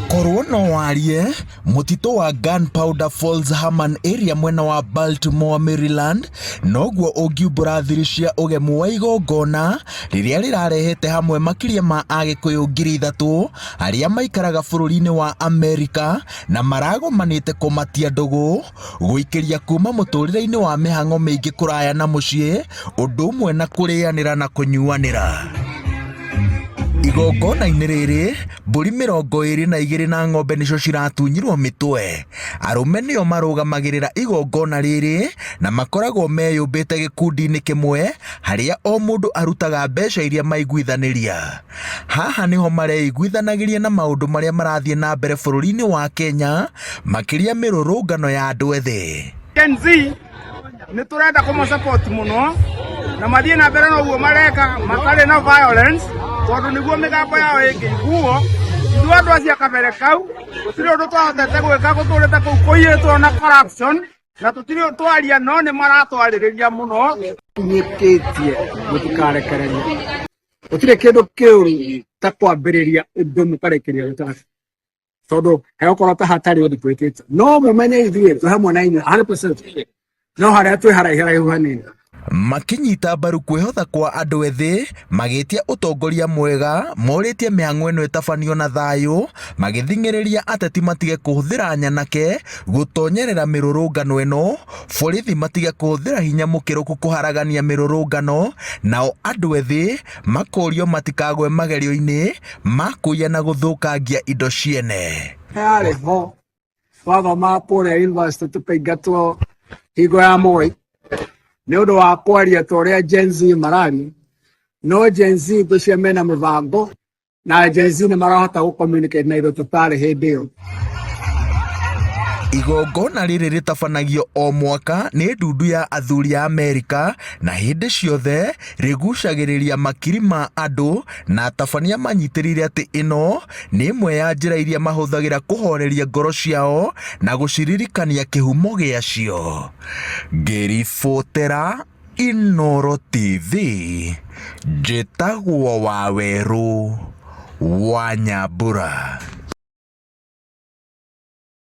Korwo no warie, mũtitũ wa Gunpowder Falls Herman Area mwena wa Baltimore, Maryland, noguo ũngiumbũra thiri cia ũgemu wa igongona rĩrĩa rĩrarehete hamwe makĩria ma Agĩkũyũ 3000 arĩa maikaraga bũrũri-inĩ wa Amerika na maragomanĩte kũmatia ndũgũ, gũikĩria kuma mũtũrĩre-inĩ wa mĩhang'o mĩingĩ kũraya na mũciĩ, ũndũ ũmwe na kũrĩanĩra na kũnyuanĩra. Igongona-inĩ rĩrĩ, mbũri 22 na ng'ombe nĩcio ciratunyirwo mĩtwe. Arũme nĩo marũgamagĩrĩra igongona rĩrĩ na makoragwo meyũmbĩte gĩkundi-inĩ kĩmwe harĩa o mũndũ arutaga mbeca iria maiguithanĩria. Haha nĩho mareiguithanagĩria na maũndũ marĩa marathiĩ na mbere bũrũri-inĩ wa Kenya, makĩria mĩrũrũngano ya andũ ethĩ. Gen Z nĩ tũrenda kũma support mũno na mathiĩ na mbere na ũguo mareka matarĩ na violence tondũ nĩguo mĩgambo yao ĩngĩiguo. Ithuĩ andũ acio a kabere kau gũtirĩ ũndũ twahotete gwĩka, gũtũrĩte kũu kũiyĩtwo na corruption na tũtirĩ twaria, no nĩ maratwarĩrĩria mũno. Nyĩkĩtie mũtikarekererio, gũtirĩ kĩndũ kĩũru ta kwambĩrĩria ũndũ mũkarĩkĩria gĩtarĩ, tondũ hegũkorwo ta hatarĩ ũndũ twĩkĩte. No mũmenye ithuĩ twĩ hamwe na inyuĩ 100%, no harĩa twĩ haraihu haraihu hanini. Makĩnyita mbaru kwĩhotha kwa andũ ethĩ, magĩtia ũtongoria mwega, morĩtie mĩhang'o ĩno ĩtabanio na thayũ, magĩthing'ĩrĩria ateti matige kũhũthĩra nyanake gũtonyerera mĩrũrũngano ĩno, borithi matige kũhũthĩra hinya mũkĩrũku kũharagania mĩrũrũngano, nao andũ ethĩ makorio matikagwe magerio-inĩ ma kũiya na gũthũkangia indo ciene. Yarĩ ho twathomaga kũrĩa university, tũkaingatwo hingo ya Moi nĩ ũndũ wa kwaria ta ũrĩa Gen Z mararia. No Gen Z ngwĩciria mena mũbango na Gen Z nĩ marahota gũ communicate na ithuĩ tũtarĩ hĩndĩ ĩyo. Igongona rĩrĩ rĩtabanagio o mwaka nĩ ndundu ya athuri a Amerika na hĩndĩ ciothe rĩgucagĩrĩria makiri ma andũ, na atabania manyitĩrĩire atĩ ĩno nĩ ĩmwe ya njĩra iria mahũthagĩra kũhoreria ngoro ciao na gũciririkania kĩhumo gĩacio. Ngĩribotera Inooro TV, njĩtagwo Wawerũ wa Nyambura.